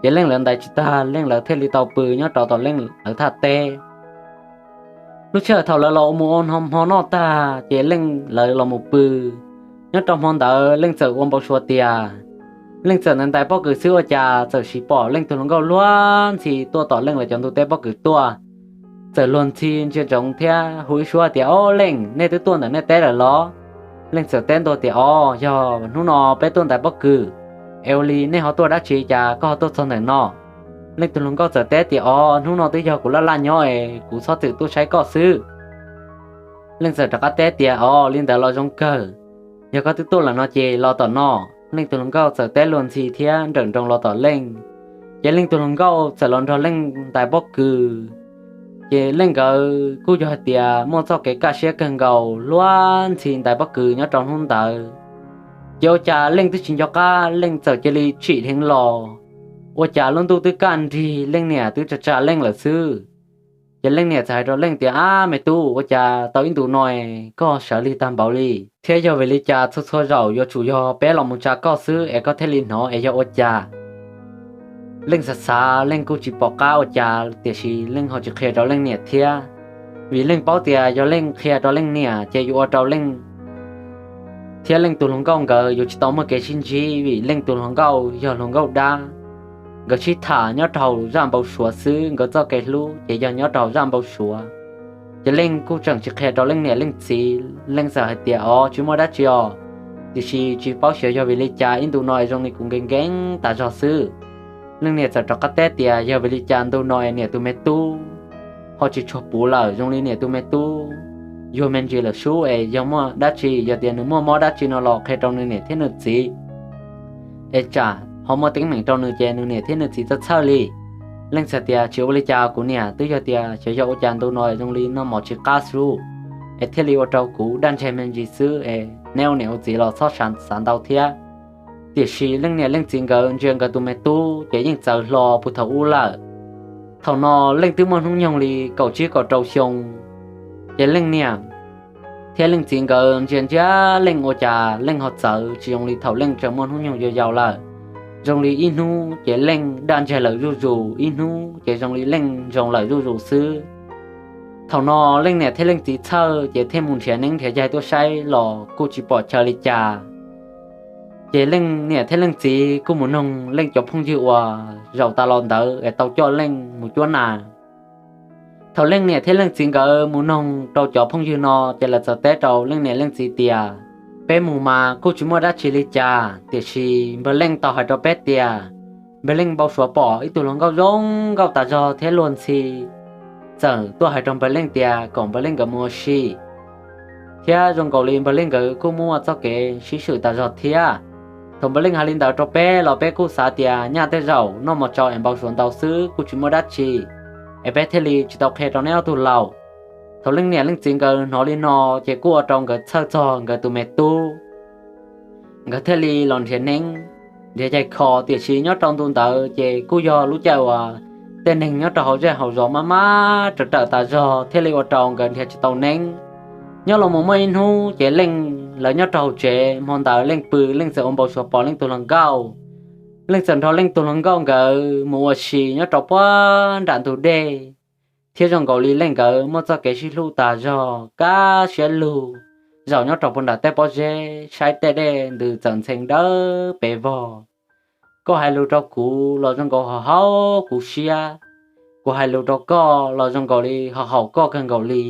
Ces Leej lawv ntais tsis tag Leej lawv thiaj li tau pw nyob rau tom Leej lawv thaj teb. Lub sij hawm thaum lawv los mus ua hmo noj tag ces Leej lawv los mus pw. Nyob rau hmo ntawd Leej txawm ua npau suav tias Leej txawm ntais ntais pob kws xwb ua cas txawm sis pom Leej tus hluas nkauj luag ntxhi tuaj tom Leej lawv cov ntug teb pob kws tuaj. Txawm luag ntxhi ntsia ntsoov thiab hu ib suab tias, Ob Leej, nej twb tuaj ntawm nej teb lawm los? Leej txawm teb ntua tias, Ob, yog hnub no peb tuaj ntais pob kws. Es ua li nej ho tuaj dab tsi cas koj ho tuaj txog ntawm no? Leej tus hluas nkauj txawm teb tias, Ob, hnub no twb yog kuv laj laj nyob es kuv txhob txwm tuaj saib koj xwb. Leej txawm rov qab teb tias, Ob, li ntawd los zoo kawg. Yog koj twb tuaj lawm no ces los tom no. Leej tus hluas nkauj txawm teb luag ntxhi thiab nrawm nroos los tom Leej. Ces Leej tus hluas nkauj txawm los nrog Leej ntais pob kws. Ces Leej nkawd kuj yog hais tias muaj txoj kev kaj siab kawg nkaus luag ntxhi ntais pob kws nyob rau hnub ntawd. Ces ua cas Leej twb tsis nco qab, Leej txawm cia li tsim dheev los. Ua cas lub ntuj twb kaj nrig, Leej niam twb tsa tsa Leej lawm xwb. Ces Leej niam txawm hais rau Leej tias, Ab me tub, ua cas tau ib ntus no koj sawv lig tag npaum li? Thiab yog vim li cas txhua txhua zaus yuav tsum yog peb los mus tsa koj xwb es koj thiaj li hnov es yog ua cas? Leej xav xav Leej kuj tsis pom qab ua cas, tiam sis Leej ho tsis qhia rau Leej niam thiab, vim Leej paub tias yog Leej qhia rau Leej niam ces yuav ua rau Leej thiab Leej tus hluas nkauj nkawd yuav tsis tau muaj kev sib ntsib, vim Leej tus hluas nkauj yog hluas nkauj dab. Nkawd sib tham nyob rau hauv zaj npau suav xwb, nkawd txoj kev hlub ces yog nyob rau hauv zaj npau suav. Ces Leej kuj tseem tsis qhia rau Leej niam Leej txiv, Leej txawm hais tias, Ob, tsis muaj dab tsi os, tiam sis tsis paub xyov yog vim li cas ib ntus no zoo li kuv nkees nkees tas zog xwb. Leej niam txawm rov qab teb tias, Yog vim li cas ntu no es niam tus me tub ho tsis tshua puv lawm, zoo li niam tus me tub yuag me ntsis lawm sub, es yog muaj dab tsi, yog tias nws muaj mob dab tsi no los qhia rau nws niam thiab nws txiv, es tsam ho muaj teeb meem rau nws ces nws niam thiab nws txiv txhawj txhawj li. Leej txawm tias, Tsis ua li cas kuv niam, twb yog tias xyov yog ua cas ntu no zoo li noj mov tsis qab sub, es thiaj li ua rau kuv daj ntseg me ntsis xwb, es neb ua niam ua txiv los txhob xav ntau thiab. Tiam sis Leej niam Leej txiv nkawd ntsia nkawd tus me tub ces yeej txawv hlo puag thaum ub lawm. Thaum no Leej twb muaj hnub nyoog li kaum tsib kaum rau xyoo. Ces Leej niam thiab Leej txiv nkawd ntsia ntsia Leej ua cas Leej ho txawv tsis zoo li thaum Leej tseem muaj hnub nyoog yau yau lawm. Zoo li ib hnub ces Leej daj ntseg lawm zuj zus, ib hnub ces zoo li Leej ntsoos lawm zuj zus xwb. Thaum no Leej niam thiab Leej txiv txhawj ces thiaj mus nrhiav neeb nrhiav yaig tuaj saib los kuj tsis pom chaw li cas. Ces Leej niam thiab Leej txiv kuj mus noog Leej cov phooj ywg uas zaum tas los ntawd es tau coj Leej mus cuab nas. Thaum Leej niam thiab Leej txiv nkawd mus noog rau cov phooj ywg no ces lawv txawm teb rau Leej niam Leej txiv tias, Peb mus mas kuj tsis muaj dab tsi li cas, tiam sis npawg Leej tau hais rau peb tias npawg Leej npau suav pom ib tug hluas nkauj zoo nkauj tas zog thiab luag ntxhi, txawm tuaj hais rau npawg Leej tias kom npawg Leej nkawd mus ua si, thiab zoo nkaus li npawg Leej nkawd kuj muaj txoj kev sib swm tas zog thiab. Thaum npawg Leej hais li ntawd rau peb los peb kuj xav tias nyaj tej zaum noj mov tsau es npau suav ntau xwb kuj tsis muaj dab tsi, es peb thiaj li tsis tau qhia rau neb ob tug laus. Thaum Leej niam Leej txiv nkawd hnov li no ces kuj ua rau nkawd txhawj txog nkawd tus me tub. Nkawd thiaj li los nrhiav neeb nrhiav yaig kho, tiam sis nyob rau ntu ntawd ces kuj yog lub caij uas tej neeg nyob rau hauv zej hauv zos maj mab rawm rawm tas zog thiaj li ua rau nkawd nrhiav tsis tau neeb. Nyob los mus muaj ib hnub ces Leej lawv nyob rau hauv tsev, hmo ntawd Leej pw, Leej txawm ua npau suav pom Leej tus hluas nkauj. Leej txawm nrog Leej tus hluas nkauj nkawd mus ua si nyob rau puag nram ntug dej, thiab zoo nkaus li Leej nkawd muaj txoj kev sib hlub tas zog kaj siab lug, zaum nyob rau puag nram tej pob zeb saib tej dej ntws txawm ntxhee dawb pes vog. Koj hais lus rau kuv los zoo nkaus ho haum kuv siab, kuv hais lus rau koj los zoo nkaus li ho haum koj kawg nkaus li.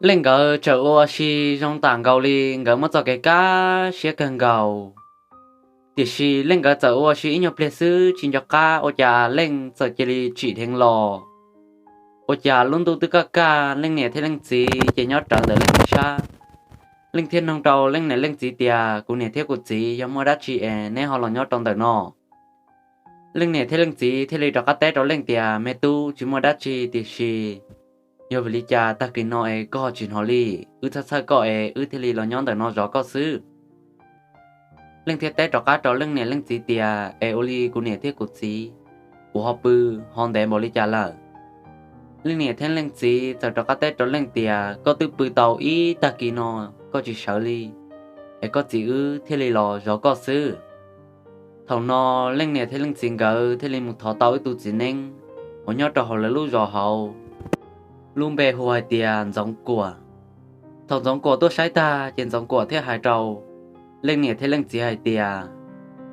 Leej nkawd txawm ua si zoo tas nkaus li nkawd muaj txoj kev kaj siab kawg nkaus. Tiam sis Leej nkawd txawm ua si ib nyuag pliag xwb tsis nco qab ua cas Leej txawm cia li tsim dheev los. Ua cas lub ntuj twb kaj kaj, Leej niam thiab Leej txiv ces nyob rawv ntawm Leej sab. Leej thiaj noog rau Leej niam Leej txiv tias, Kuv niam thiab kuv txiv, yog muaj dab tsi es neb ho los nyob rau ntawm no? Leej niam thiab Leej txiv thiaj li rov qab teb rau Leej tias, Me tub, tsis muaj dab tsi, tiam sis yog vim li cas tag kis no es koj ho tsis hnov li? Wb txhawj txhawj koj es wb thiaj li los nyob ntawm no zov koj xwb. Leej thiaj teb rov qab rau Leej niam Leej txiv tias, Es ua li kuv niam thiab kuv txiv, kuv ho pw ho ntev npaum li cas lawm? Leej niam thiab Leej txiv txawm rov qab teb rau Leej tias, Koj twb pw tau ib tag kis no koj tsis sawv li, es koj txiv wb thiaj li los zov koj xwb. Thaum no Leej niam thiab Leej txiv nkawd thiaj li mus thov tau ib tug txiv neeb uas nyob rau hauv lawv lub zos hauv. lub npe hu hais tias Ntxoov Kuam. Thaum Ntxoov Kuam tuaj saib tag ces Ntxoov Kuam thiaj hais rau leej niam thiab leej txiv hais tias,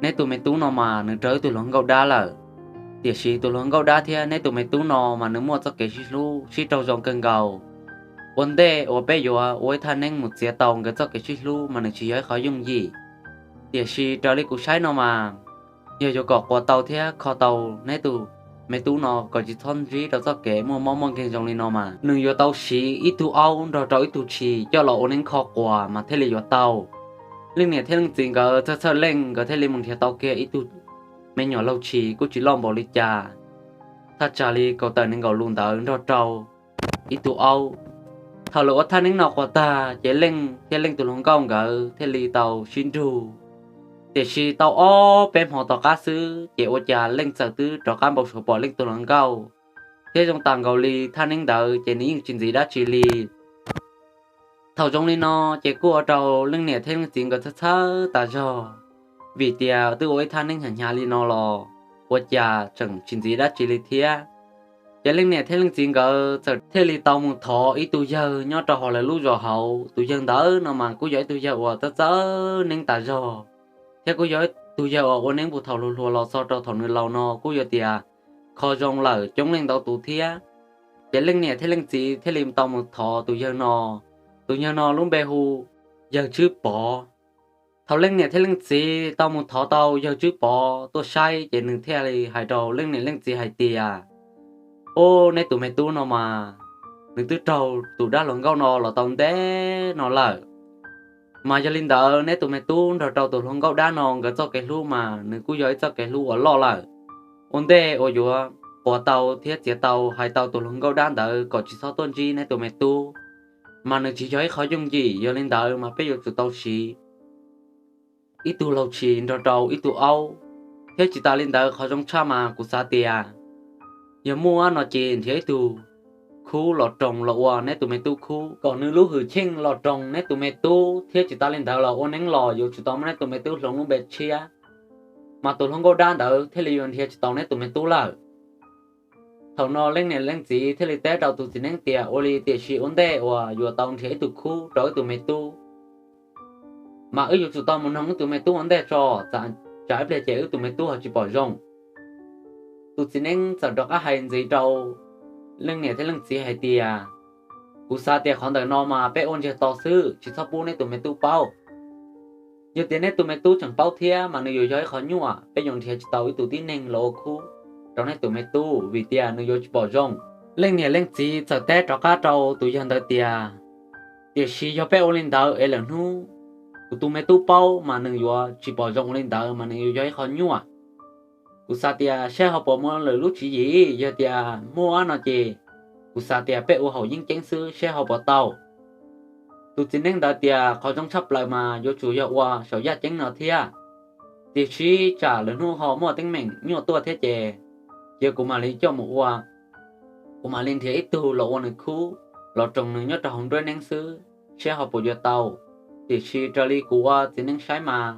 neb tus me tub no mas nws raug ib tug hluas nkauj dab lawm, tiam sis tus hluas nkauj dab thiab neb tus me tub no mas nws muaj txoj kev sib hlub sib raug zoo kawg nkaus. Ua ntej uas peb yuav ua ib thaj neeb mus txiav tau nkawd txoj kev sib hlub mas nws tsis yog ib qhov yooj yim. Tiam sis raws li kuv saib no mas, yog yuav kom quas tau thiab kho tau neb tus me tub no kom tsis txhob ntsib rau txoj kev muaj mob muaj nkeeg zoo li no mas nws yuav tau siv ib tug aub nrog rau ib tug tshis coj los ua neeb kho quas mas thiaj li yuav tau. Leej niam thiab leej txiv nkawd txhawj txhawj leej, nkawd thiaj li mus nrhiav tau kiag ib tug me nyuam laug tshis kuj tsis loj npaum li cas, thaj tsam li kaum tawm nees nkaum lus ntawd nrog rau ib tug aub. Thaum lawv ua thaj neeb no quas tag ces leej thiab leej tus hluas nkauj nkawd thiaj li tau sib nrug. Tiam sis tau ob peb hmo tom qab xwb ces ua cas leej txawm twb rov qab npau suav pom leej tus hluas nkauj, thiab zoo tas nkaus li thaj neeb ntawd ces nws yeej tsis ntxiv dab tsi li. Thaum zoo li no ces kuj ua rau leej niam thiab leej txiv nkawd txhawj txhawj tas zog, vim tias twb ua ib thaj neeb hnyav hnyav li no los ua cas tseem tsis ntxiv dab tsi li thiab. Ces leej niam thiab leej txiv nkawd txawm thiaj li tau mus thov ib tug yawg nyob rau hauv lawv lub zos hauv. Tus yawg ntawd no mas kuj yog ib tug yawg uas txawj txawj neeb tas zog, thiab kuj yog ib tug yawg uas ua neeb puag thaum hluas hluas los txog rau thaum nws laus no kuj yog tias kho zoo lawm coob leej ntau tus thiab. Ces leej niam thiab leej txiv thiaj li tau mus thov tus yawg no. Tus yawg no lub npe hu yawg Tswb Pov. Thaum leej niam thiab leej txiv tau mus thov tau yawg Tswb Pov tuaj saib ces nws thiaj li hais rau leej niam leej txiv hais tias, ub, neb tus me tub no mas nws twb raug tus dab hluas nkauj no los tau ntev no lawm. Mas yog li ntawd neb tus me tub nrog rau tus hluas nkauj dab no nkawd txoj kev hlub mas nws kuj yog ib txoj kev hlub uas loj lawm. Ua ntej uas yuav quas tau thiab txiav tau hais tau tus hluas nkauj dab ntawd kom tsis txhob tuaj ntsib neb tus me tub, mas nws tsis yog ib qhov yooj yim. Yog li ntawd mas peb yuav tsum tau siv ib tug laug tshis nrog rau ib tug aub, thiab tsis tas li ntawd qhov zoo tshaj mas kuv xav tias yog muaj no ces nrhiav ib tug khub los roos los ua neb tus me tub khub kom nws lub hwm cheej los roos neb tus me tub, thiab tsis tas li ntawd los ua neeb los yuav tsum tau muab neb tus me tub hloov lub npe tshiab, mas tus hluas nkauj dab ntawd thiaj li yuav nrhiav tsis tau neb tus me tub lawm. Thaum no leej niam leej txiv thiaj li teb rau tus txiv neeb tias, ua li tiam sis ua ntej uas yuav tau nrhiav ib tug khub rau wb tus me tub, mas wb yuav tsum tau mus noog wb tus me tub ua ntej tso, tsam ib pliag ces wb tus me tub ho tsis pom zoo. Tus txiv neeb txawm rov qab hais ntxiv rau leej niam thiab leej txiv hais tias, kuv xav tias qhov ntawm no mas peb ua ntsiag to xwb, tsis txhob pub neb tus me tub paub. Yog tias neb tus me tub tseem paub thiab mas nws yuav yog ib qho nyuaj, peb yuav nrhiav tsis tau ib tug tib neeg los ua khub rau neb tus me tub vim tias nws yuav tsis pom zoo. Leej niam leej txiv txawm teb rov qab rau tus yawg ntawd tias, tiam sis yog peb ua li ntawd es lawm hnub kuv tus me tub paub mas nws yuav tsis pom zoo ua li ntawd mas nws yuav yog ib qho nyuaj. Kuv xav tias saib ho puas muaj lwm lub tswv yim, yog tias muaj no ces kuv xav tias peb ua haum yeeb ceeb xwb saib ho puas tau. Tus txiv neeb ntawd tias qhov zoo tshaj plaws mas yuav tsum yog ua saum yaj ceeb no thiab, tiam sis tsam lwm hnub ho muaj teeb meem nyuaj tuaj thiab ces, cia kuv mam li coj mus ua, kuv mam li nrhiav ib tug los ua nws khub, los roos nws nyob rau hauv nruab neeb xwb saib ho puas yuav tau. Tiam sis raws li kuv ua txiv neeb saib mas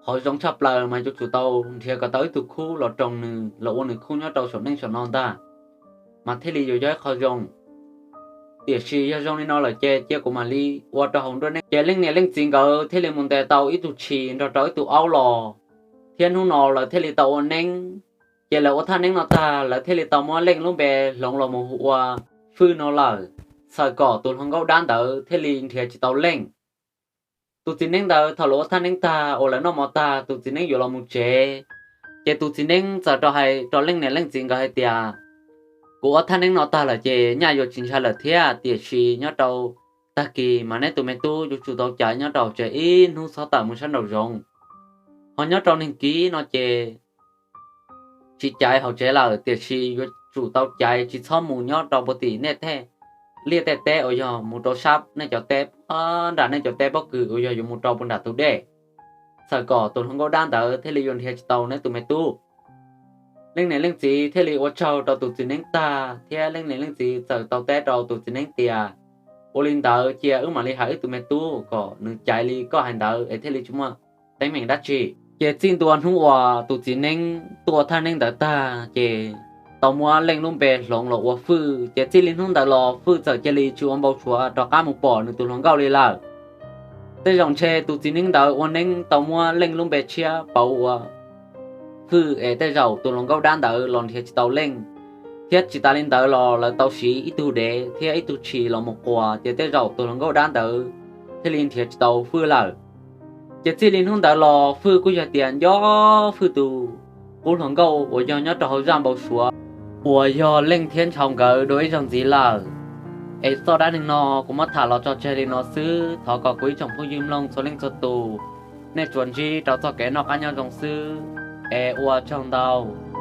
qhov zoo tshaj plaws mas yuav tsum tau nrhiav kom tau ib tug khub los roos nws los ua nws khub nyob rau saum neej saum no ntag, mas thiaj li yuav yog ib qho zoo. Tiam sis yog zoo li no lawm ces cia kuv mam li ua rau hauv nruab neeb. Ces leej niam leej txiv nkawd thiaj li mus ntes tau ib tug tshis nrog rau ib tug aub los, thiab hnub no lawv thiaj li tau ua neeb. Ces lawv ua thaj neeb no tag lawv thiaj li tau muab leej lub npe hloov los mus hu ua Fwj no lawm, txhawm kom tus hluas nkauj dab ntawd thiaj li nrhiav tsis tau leej. Tus txiv neeb ntawd thaum lawv ua thaj neeb tag uas lawv noj mov tag tus txiv neeb yuav los mus tsev, ces tus txiv neeb txawm rov hais rau leej niam leej txiv nkawd hais tias, kuv ua thaj neeb no tag lawm ces nyaj yuav tsis ntshai lawm thiab, tiam sis nyob rau tag kis mas neb tus me tub yuav tsum tau caiv nyob rau hauv tsev ib hnub txhob tawm mus sab nraum zoov. Ho nyob rau neeg kiv no ces tsis caiv hauv tsev lawm, tiam sis yuav tsum tau caiv tsis txhob mus nyob rau puag tim nej tej liaj tej teb uas yog mus rau sab nej cov teb, nram nej cov teb pob kws uas yog yuav mus rau puag nram tus dej, txhawm kom tus hluas nkauj dab ntawd thiaj li yuav nrhiav tsis tau neb tus me tub. Leej niam leej txiv thiaj li ua tsaug rau tus txiv neeb tag thiab leej niam leej txiv txawm tau teb rau tus txiv neeb tias, ua li ntawd cia wb mam li hais wb tus me tub kom nws caiv li koj hais ntawd es thiaj li tsis muaj teeb meem dab tsi. Ces txij ntua hnub uas tus txiv neeb tuaj ua thaj neeb ntawd tag ces tau muab Leej lub npe hloov los ua Fwj, ces txij li hnub ntawd los Fwj txawm cia li tsis ua npau suav rov qab mus pom nws tus hluas nkauj li lawm. Tej zaum ntshe tus txiv neeb ntawd ua neeb tau muab Leej lub npe tshiab pauv ua Fwj es tej zaum tus hluas nkauj dab ntawd los nrhiav tsis tau Leej, thiab tsis tas li ntawd los lawv tau siv ib tug dev thiab ib tug tshis los mus quas, ces tej zaum tus hluas nkauj dab ntawd thiaj li nrhiav tsis tau Fwj lawm. Ces txij li hnub ntawd los Fwj kuj yog tias nco Fwj tus qub hluas nkauj uas yog nyob rau hauv zaj npau suav uas yog Leej thiab Nchau nkawd dua ib zaug ntxiv lawm. Es txoj dab neeg no kuv muab tham los tso tseg li no xwb, thov kom kuv ib tsoom phooj ywg mloog txhua leej txhua tus, nej tsuas ntsib rau txoj kev noj qab nyob zoo xwb, es ua tsaug ntau.